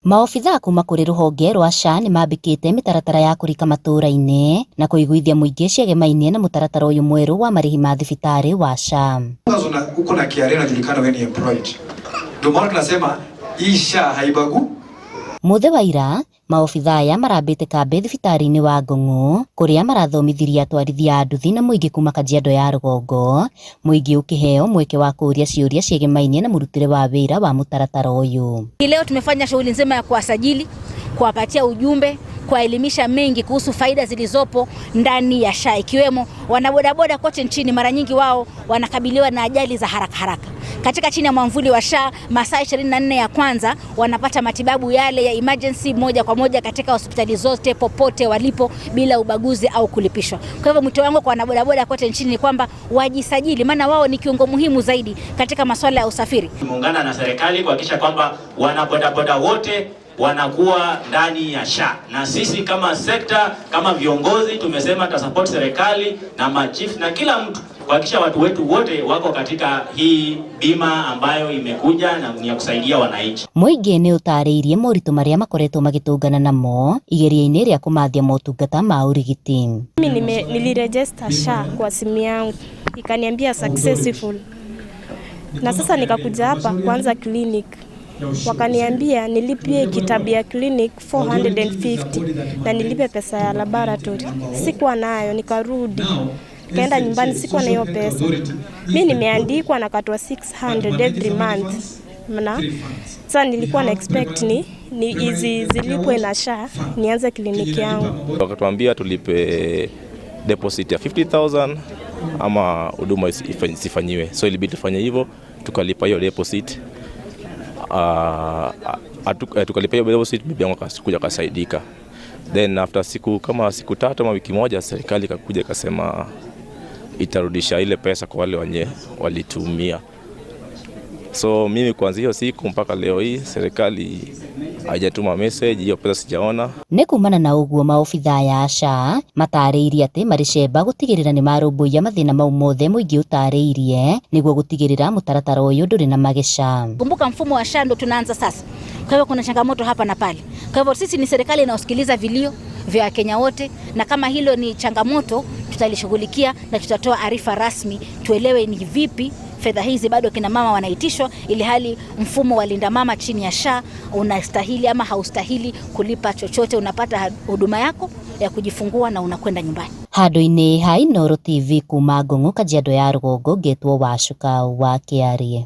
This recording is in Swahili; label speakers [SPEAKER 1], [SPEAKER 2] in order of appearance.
[SPEAKER 1] Maobithaa kuma kũrĩ rũhonge rwa SHA nĩmambĩkĩte mĩtaratara ya kũrika matũra-inĩ na kũiguithia mũingĩ ciegemainie na mũtaratara ũyũ mwerũ wa marĩhi ma thibitarĩ wa SHA.
[SPEAKER 2] Uko na KRA, unajulikana wewe ni employed. Ndio maana tunasema hii SHA haibagu.
[SPEAKER 1] Mũthĩ wa ira maobithaa aya marambĩte kambĩ thibitarĩ-inĩ wa Ngong'o kũrĩa marathomithirie atwarithia a nduthi na mũingĩ kuma Kajiado ya rũgongo, mũingĩ ũkĩheo mweke wa kũũria ciũria ciegemainie na mũrutĩre wa wĩra wa mũtaratara ũyũ.
[SPEAKER 3] Leo tumefanya shughuli nzima ya kuwasajili, kuwapatia ujumbe, kuwaelimisha mengi kuhusu faida zilizopo ndani ya SHA, ikiwemo wanabodaboda kote nchini mara nyingi wao wanakabiliwa na ajali za haraka haraka. Katika chini ya mwamvuli wa SHA, masaa 24 ya kwanza wanapata matibabu yale ya emergency moja kwa moja katika hospitali zote popote walipo bila ubaguzi au kulipishwa. Kwa hivyo mwito wangu kwa wanabodaboda kote nchini ni kwamba wajisajili, maana wao ni kiungo muhimu zaidi katika masuala ya usafiri.
[SPEAKER 4] Tumeungana na serikali kuhakikisha kwamba wanabodaboda wote wanakuwa ndani ya SHA, na sisi kama sekta, kama viongozi tumesema tutasupport serikali na machief na kila mtu kuhakikisha watu wetu wote wako katika hii bima ambayo imekuja na ni ya kusaidia wananchi.
[SPEAKER 1] Mũingĩ nĩ ũtarĩirie moritũ marĩa makoretwo magĩtũngana namo igeria-inĩ rĩa kũmathia motungata ma ũrigiti.
[SPEAKER 5] Mimi niliregister SHA kwa simu yangu, ikaniambia successful, na sasa nikakuja hapa kuanza clinic, wakaniambia nilipie kitabu ya clinic 450 na nilipe pesa ya laboratory. Sikuwa nayo, nikarudi nikaenda nyumbani, sikuwa na hiyo pesa. Mi nimeandikwa nakatwa 600 every month na sasa nilikuwa na expect ni hizi zilipwe na SHA nianze kliniki yangu.
[SPEAKER 6] Wakatuambia tulipe deposit ya 50,000 ama huduma isifanyiwe, so ilibidi tufanye hivyo, tukalipa hiyo deposit. Tukalipa hiyo deposit, bibi yangu akakuja akasaidika. Then after siku kama siku 3 ama wiki moja, serikali ikakuja ikasema itarudisha ile pesa kwa wale wenye walitumia. So mimi kuanzia hiyo siku mpaka leo hii serikali haijatuma message, hiyo pesa sijaona.
[SPEAKER 1] Nĩ kumana na ũguo maobithaa ya SHA matarĩirie atĩ marĩ cemba gũtigĩrĩra nĩ marũmbũiya mathĩna mau mothe mũingĩ ũtarĩirie nĩguo gũtigĩrĩra mũtaratara ũyũ ndũrĩ na mageca.
[SPEAKER 3] Kumbuka mfumo wa SHA ndo tunaanza sasa. Kwa hivyo kuna changamoto hapa na pale. Kwa hivyo sisi ni serikali inayosikiliza vilio vya Wakenya wote, na kama hilo ni changamoto tutalishughulikia na tutatoa arifa rasmi tuelewe ni vipi fedha hizi bado kina mama wanaitishwa, ili hali mfumo wa Linda Mama chini ya SHA unastahili ama haustahili kulipa chochote. Unapata huduma yako ya kujifungua na unakwenda nyumbani.
[SPEAKER 1] Handũ-inĩ ha Inooro TV kuma Ngong'o, Kajiado ya rũgongo, ngetwo Wacuka wa Kĩarie.